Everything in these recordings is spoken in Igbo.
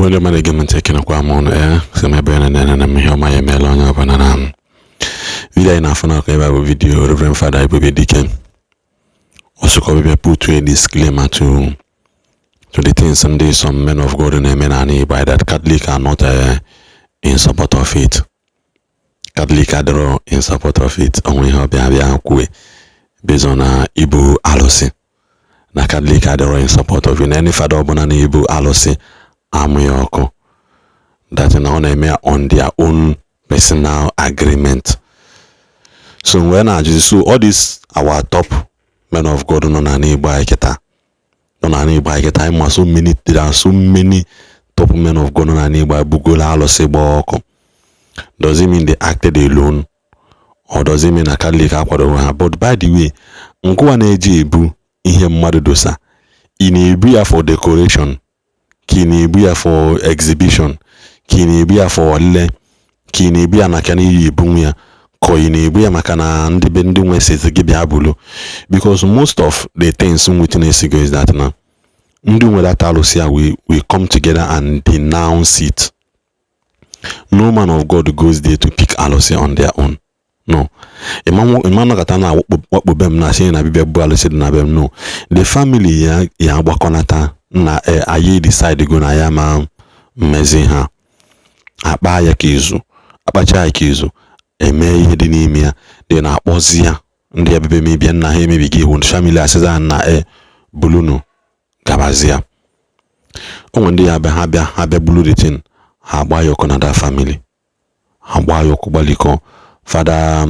Igbo ndị ọma na-ege m ntị, ekenekwa m ụnụ. Ee, sị m ebe na na m ihe ọma ya emeela onye ọbụla. Na video anyị na-afụ n'akụ ebe a bụ video Reverend Father Ebube Dike ọsụkọ put a disclaimer to the things ndị some men of God na-eme n'ala Igbo, that Catholic are not in support of it. Catholic adịrọ in support of it. Onwe ihe ọbịa bịa kwue based on na ibu alụsị na Catholic adịrọ in support of it, na any father ọbụla na-ebu alụsị amụ ya ọkụ, that na ọ na-eme on their own personal agreement. So wee na-ajụzi, so all these our top men of God nọ n'ala Igbo anyị kịta, nọ n'ala Igbo anyị kịta, anyị ma so many, there are so many top men of God nọ n'ala Igbo anyị bugolo alụsị gbaa ọkụ. Does it mean they acted alone, or does it mean na Catholic akwadoghị ha? But by the way, nkụwa na-eji ebu ihe mmadụ dosa, ị na-ebu ya for decoration, ka ị na-ebu ya for exhibition, ka ị na-ebu ya for olile, ka ị na-ebu ya maka na iyi ebunwu ya, ka ị na-ebu ya maka na ndị be ndị nwe seti gị bịa bulu? Because most of the things m witness go is that na ndị nwere ata alụsị a, we come together and denounce it. No man of God goes there to pick alụsị on their own. No, ịma nọkọta na wakpo be m na asị na bịbịa bụ alụsị dị na be m. No, the family ya ya agbakọnata na anyị decide go na ya ma mmezi ha akpa ya ka izu akpacha ya ka izu eme ihe dị n'ime ya dị na-akpọzi ya ndị ebebe mebie nna ha emebighị iwu. Family asịza na e bulunu gabazi ya. O nwere ndị ya bịa, ha bịa, ha bịa bulu the thing, ha agba ya ọkụ na that family, ha gbaa ya ọkụ gbalikọ. Fada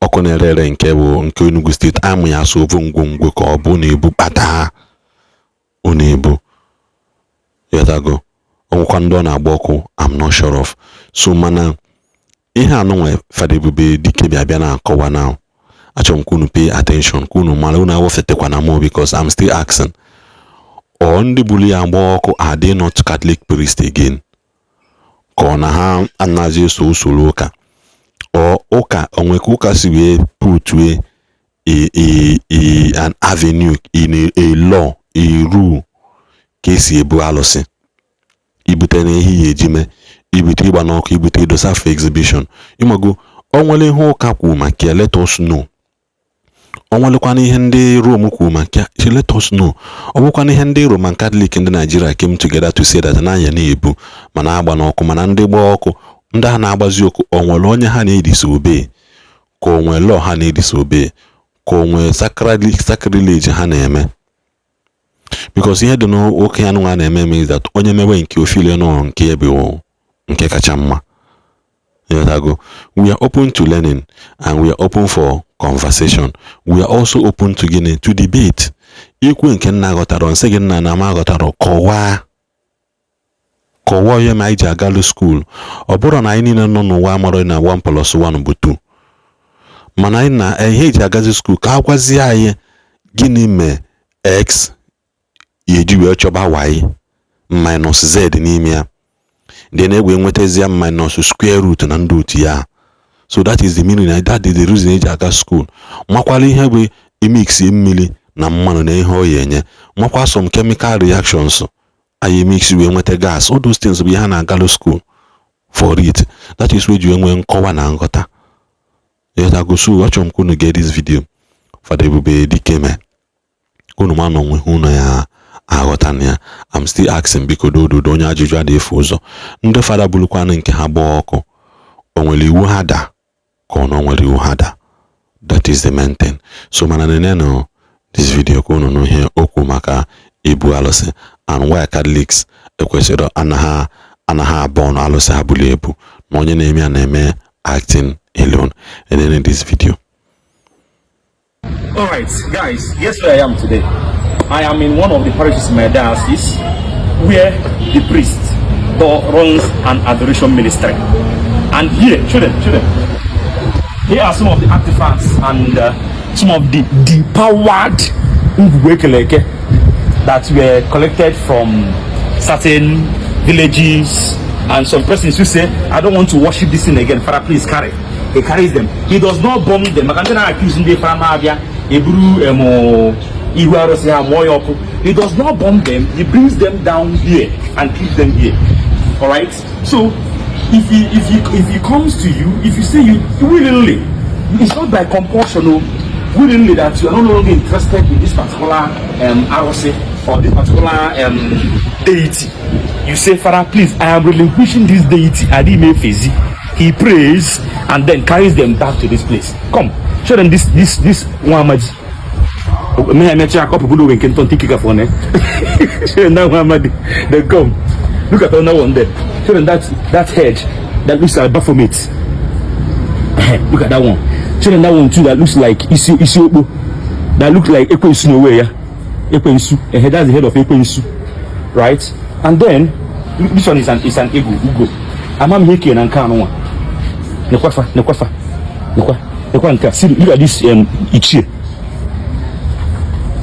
ọkụ na-ere ere nke bụ nke Enugu Steeti amụ ya asụ ovu ngwongwo ka ọ bụ na-ebu kpata ọ na-ebu ịghọtago. Ọnwụkwa ndị ọ na-agba ọkụ, I'm not sure of. So mana ihe anụnwa Fada Ebube Dike bịa bịa na-akọwa now, achọrọ m ka unu pay attention, ka unu mara unu awọfetekwana mụ, because I'm still asking, ọ ndị buru ya agba ọkụ, are they not Catholic priest again, ka ọ na ha anaghị eso usoro ụka? Ọ ụka onwe ka ụka si wee putue a an avenue in a law, a rule, ka esi ebu alụsị, ibute na ihe ya eji mee, ibute ịgba n'ọkụ, ibute idosa for exhibition? Ịmago o nwere ihe ụka kwuru maka ya, let us know. O nwelekwana ihe ndị Rome kwuru maka ya, let us know. Ọ bụkwana ihe ndị Roman Catholic ndị Nigeria came together to say that na anya na-ebu mana agba n'ọkụ, mana ndị gbaa ọkụ, ndị ha na-agbazi ọkụ, o nwere onye ha na-edisobey, ka o nwere law ha na-edisobey, ka o nwere sacrilege ha na-eme? Because ihe dị n'oke anụ a na-eme eme is that onye mewe nke ofile nọ nke bụ nke kacha mma. Ịghọtago? We are open to learning and we are open for conversation. We are also open to gịnị? To debate. Ikwu nke nna ghọtara, nsị gị nna na ama ghọtara, kọwaa, kọwaa ihe ma anyị ji agalụ school. Ọ bụrụ na anyị niile nọ n'ụwa amara na 1 plus 1 bụ 2, mana anyị na ihe eji agazi school ka a gwazie anyị gịnị mee x ya eji wee chọba y minus z n'ime ya, then egwe nwetazie minus square root na ndị otu ya. So that is the meaning, that is the reason eji aga school. Makwala ihe bụ imix mmiri na mmanụ na ihe ọ ya enye, makwa some chemical reactions anyị mix wee nweta gas. All those things bụ ihe a na-agalụ school for it. That is why ji nwee nkọwa na nghọta. Ịghọtago? So achọrọ m ka unu gee this video Fada Ebube Dike mee, unu ma na onwe unu ya aghọta na ya. I'm still asking, biko dododo, onye ajụjụ adịghị efu ụzọ. Ndị fada bulukwanụ nke ha gbaa ọkụ, o nwere iwu ha da, ka ọ na o nwere iwu ha da? That is the main thing. So mana nenenụ this video ka unu nụ ihe okwu maka ibu alụsị and why Catholics ekwesịrị anaghị anaghị abụọ na alụsị ha bulu ebu, na onye na-eme ya na-eme acting alone. Enene this video. All right, guys, guess where I am today? I am in one of the parishes in my diocese where the priest runs an adoration ministry. And here, show them, show them. Here are some of the artifacts and some of the depowered Ngwugwu Ekeleke that were collected from certain villages and some persons who say, "I don't want to worship this thing again. Father, please carry." He carries them. He does not bomb them. Maka ndị na-accuse ndị fada abịa eburu emo ihu arụsị ha mụọ ya ọkụ. He does not bomb them. He brings them down here. and keep them here. All right. So if he comes to you, if you say you willingly, it's not by compulsion, no, willingly, that you are no longer interested in this particular arụsị or this particular deity. You say, "Father, please, I am relinquishing this deity. Adị m efezi." He prays and then carries them back to this place. Come, show them this one amadi. Me emecha akọpụ bụrụ onwe nke ntọ ntị kika fọ ne. Show them that one amadi. Then come. Look at another one there. Show them that head that looks like Baphomet. Look at that one. Show them that one too that looks like isi okpo. That looks like Ekwensu n'onwe ya. Ekwensu. That's the head of Ekwensu. Right? And then this one is an eagle, ugo. Ama m ihe ke na nke anụ nwa. Nekwa fa, nekwa fa. Nekwa, nekwa nke a. See, look at this ichie.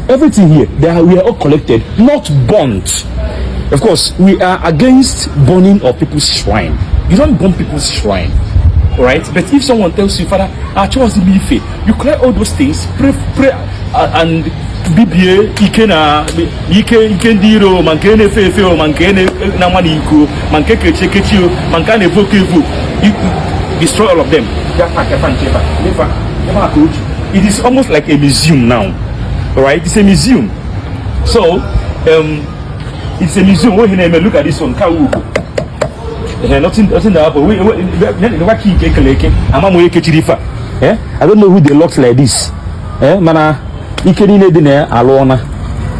Everything here, we are all collected, not burnt. Of course, we are against burning of people's shrine. You don't burn people's shrine. All right? But if someone tells you, "Father, I chose m ife," you collect all those things, pray, pray, and bibie ike na ike ike ndị iro, ma nke na-efe efe o, ma nke na-ama n'iko, ma nke kechi ekechi o, ma nke a na-evoke evoke, you destroy all of them. Ya pack efa nche ebe a, ebe a, ebe a ka o ji. It is almost like a museum now. All right, it's a museum. So, it's a museum. What here? Look at this one. Ka ugo. Nothing that happen. Wait, wait, wait, key nke ekele eke. Ama m onye kechiri ife a. Eh? I don't know who they locked like this. Eh? Mana ike niile dị na ya alụọna.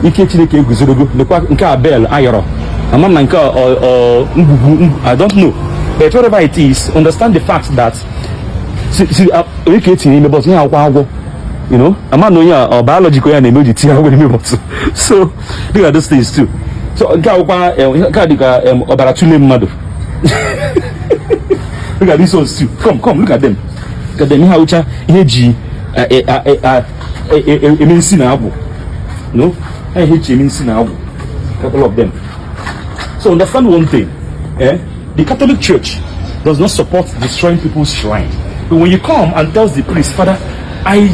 Ike Chineke eguzorogo. Lekwa nke a, bell ayọrọ. Ama m na nke a ọ ngwugwu, I don't know. But whatever it is, understand the fact that see, onye ka etinye n'ime bọtụ ihe akwụkwọ agwọ. Ama na onye a ọ biology ka onye a na-eme o ji tinye agwọ n'ime bọtụ. So look at those things too. So nke akwụkwọ nke a dị ka ọbara tụle mmadụ. Look at these ones too. Come, come, look at them. Look at them. Ihe awụcha ihe eji eme nsi na agwụ. No? Ihe eji eme nsi na agwụ. Couple of them. So understand one thing. Eh? The Catholic Church does not support destroying people's shrine. But when you come and tells the priest, "Father, I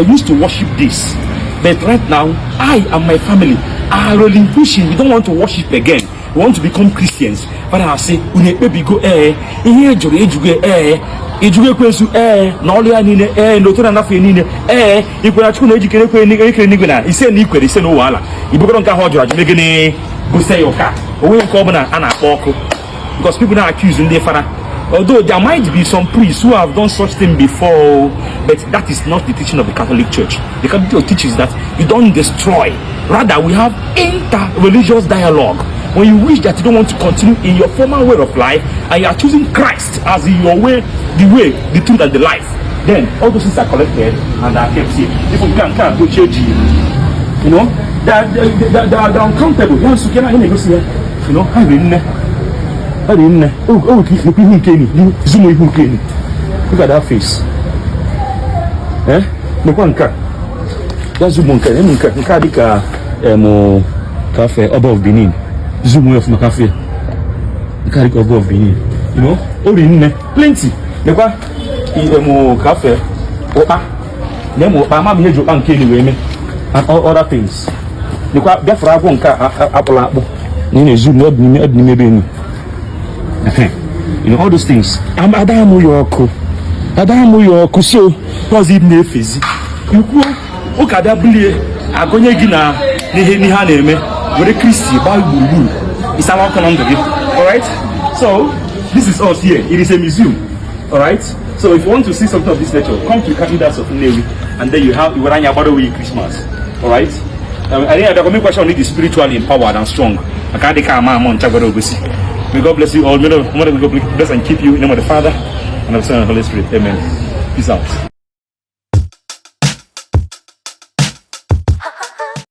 used to worship this, but right now I and my family are relinquishing. We don't want to worship again. We want to become Christians." Father, I say, "Unu ekpebigo?" "Ee." "Ihe ejụrụ ejugo?" "Ee." "Ejugo ekwensu?" "Ee." "Na ọlụ ya niile?" "Ee." "Na otu na anafe niile?" "Ee." "Ikwere na Chukwu na-ejikere ekwe ekere n'igwe na ise na ikwere ise na ụwa ibugoro nke ahụ ọ jụrụ ajụ megịnị gosi ya ụka onweghị nke ọbụla a na-akpọ ọkụ?" Because people now accuse ndị fada, although there might be some priests who have done such thing before, but that is not the teaching of the Catholic Church. The Catholic Church teaches that you don't destroy. Rather, we have inter-religious dialogue. When you wish that you don't want to continue in your former way of life and you are choosing Christ as your way, the way, the truth and the life, then all those things are collected and are kept here. If you can go church, they are uncountable. Ya nso kena ị na-egosi ya, ha riri nne, ha riri nne. O nwere ihu nke enyi, zoom ihu nke enyi. Look at that face. Eh, nekwa nke a, ya zoom nke emu nke a dịka emu kafe Ọba of Benin. Zoom ya ọfụma, kafe nke a dịka Ọba of Benin. O riri nne, plenty. Nekwa emu kafe ụkpa na emu ụkpa, ama m ihe eji ụkpa nke enyi wee mee and all other things. Nekwa Biafra agwọ nke a akpụrụ akpụ na ị na-ezu ọ dị n'ime, ọ dị n'ime ebe enyi. All those things. Ada amụ ya ọkụ, ada amụ ya ọkụ. So ọzọ ị na-efezi ikwuo ụka bịa bulie agụnye gị na n'ihe a na-eme were Kristi gbaa gburugburu ịsala ọkụ na ndụ gị. Alright, so this is us here. It is a museum. Alright, so if you want to see something of this nature, come to the Cathedral of Nnewi and then you have iwere anya gbara onwe Christmas. Alright, I think the question need is spiritually empowered and strong maka adịka ama ama ncha gwara ogosi. May God bless you all. May God bless and keep you. In the name of the Father and of the Son and the Holy Spirit. Amen. Peace out.